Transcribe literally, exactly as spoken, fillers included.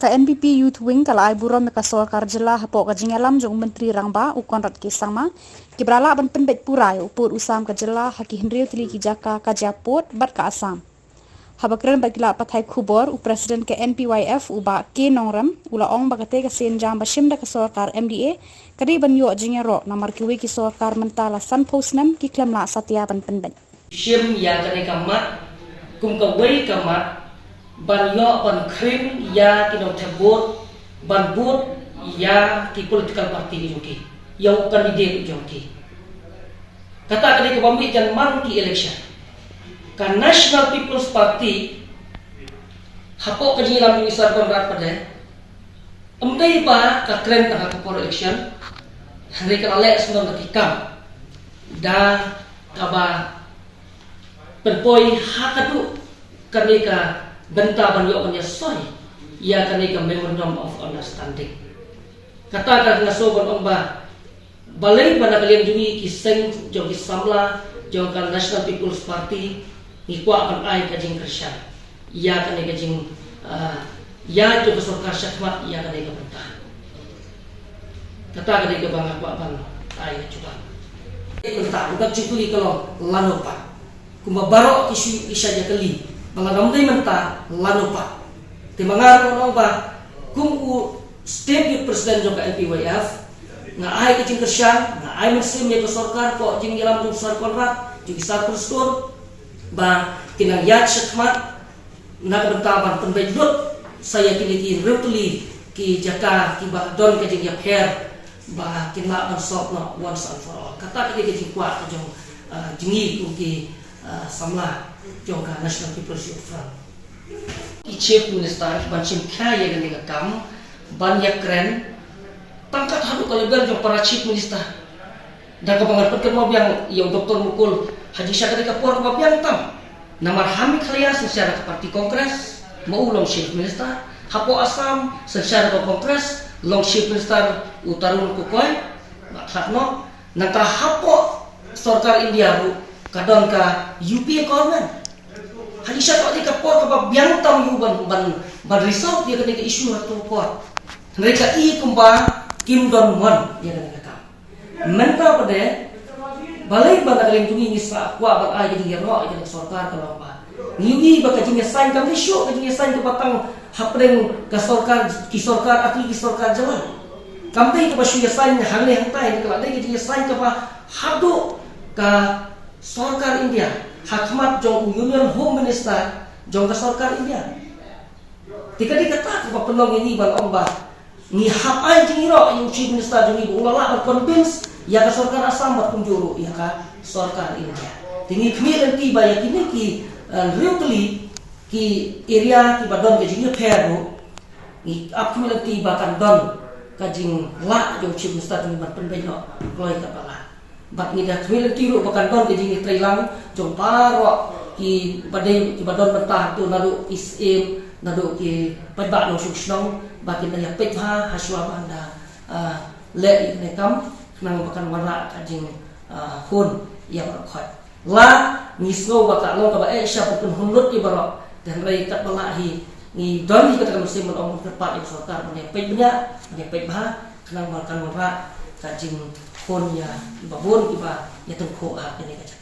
Ka N P P Youth Wing ka la ai burom ïa ka sorkar jylla hapoh ka jingïalam jong u Myntri Rangbah u Conrad K Sangma, kiba la lah ban pynbeit pura ïa u pud u sam ka jylla ha ki hynriew tylli ki jaka ka jia pud bad ka Assam. Haba kren bad ki lad pathai khubor, u President ka N P Y F u Bah K Nongrem u la ong ba katei ka sienjam ba shim da ka sorkar M D A ka dei ban ïoh jingïaroh namar kiwei ki sorkar mynta la sanphew snem ki khlem lah satia ban pynbeit. Shim ïa kane ka mat kum kawei ka mat ban ïoh ban khring ïa ki nongthep vote ban vote ïa ki political party ki jong ki, ïa u candidate jong ki. Kata ka dei kaba mih jan man ki election. Ka National People's Party hapoh ka jingïalam jong u Sir Conrad pat de, ym dei ba ka kren tang ha ka por election, hynrei ka la leh sngewbha ki kam da kaba pynpoi ha kaduh kane ka bynta ban ïoh ban ïasoi ïa kane ka Memorandum of Understanding. Kata ka nga sngew ban ong ba balei ba na ka liang jong ngi ki seng jong ki samla jong ka National People's Party ngi kwah ban ai ka jingkyrshan ïa kane ka jing, ah, ïa jong ka sorkar shakhmat ïa kane ka bynta. Kata ka dei kaba nga kwah ban ai ka jubab. Bynta u dak jingkylli ka long lano pat. Kumba baroh ki shu i sha ïa kali ba lada ym dei mynta lano pat. Te ma nga ruh nga ong ba kum u State Youth President jong ka N P Y F, nga ai ka jingkyrshan, nga ai mynsiem ïa ka sorkar, ka jingïalam jong u Sir Conrad, jong ki Sir Prestone, ba kin nang ïaid shakhmat na ka bynta ban pynbeit lut sa ïa kine ki hynriew tylli ki jaka kiba don ka jingïapher ba kin lah ban solve noh once and for all. Kata ka dei ka jingkwah ka jong, ah, jong ngi kum ki, ah, samla jong ka National People's Youth Front. I Chief Minister ban shim khia ïa kane ka kam ban ïakren tang kat haduh ka level jong para Chief Minister. Da kaba ngan pynkynmaw biang ïa u Doctor Mukul, ha jingshisha ka dei ka por kaba biang tam. Namar ha Meghalaya synshar ka party Congress, ma u long Chief Minister. Hapoh Assam synshar ka Congress, long Chief Minister u Tarun Gogoi. Bad khatno, nangta hapoh sorkar India ruh ka don ka U P A government. Ha jingshisha ka dei ka por kaba biang tam ïa u ban, ban, ban resolve ïa kane ka issue ha kato ka por. Hynrei ka i kumba kim don mon ïa kane ka kam. Mynta pat de, balei ba na ka liang jong ngi ngi sa kwah ban ai ka jingïaroh ïa kane ka sorkar ka long ba ngi ïohi ba ka jingïasain kam dei shuh ka jingïasain kaba tang hapdeng ka sorkar, ki sorkar, ah, ki sorkar jylla. Kam dei kaba shu ïasain hangne hangtai, ka la dei ka jingïasain kaba haduh ka sorkar India, ha khmat jong u Union Home Minister jong ka sorkar India. Te ka dei kata kaba pynlong ïa ngi ban ong ba ngi hap ai jingïaroh ïa u Chief Minister jong ngi ba u la lah ban convince ïa ka sorkar Assam bad kumjuh ruh ïa ka sorkar India. Te ngi khmih lynti ba ïa kine ki, eh, hynriew tylli ki area kiba don ka jingïapher ruh, ngi ap khmih lynti ba kan don ka jinglah jong u Chief Minister jong ngi ban pynbeit noh kloi kaba lah. Bad ngi da khmih lynti ruh ba kan don ka jingïatreilang jong baroh kiba dei kiba don bynta hangto, naduh ki syiem, naduh ki paidbah nongshong shnong, ba kin da ïapeit bha ha shuwa ban da, ah, leh ïa kane ka kam khnang ba kan wanrah ka jing, ah, hun ïa baroh khoit. La ngi sngew ba ka long kaba eh sha ba pynhun lut ïa baroh, te hynrei katba lah hi ngi don hi kata ka mynsiem ban ong ban kyrpad ïa ka sorkar ban ïapeit bniah, ban ïapeit bha khnang ba kan wanrah ka jinghun ïa kiba bun kiba ïatyngkhuh ha kane ka jaka.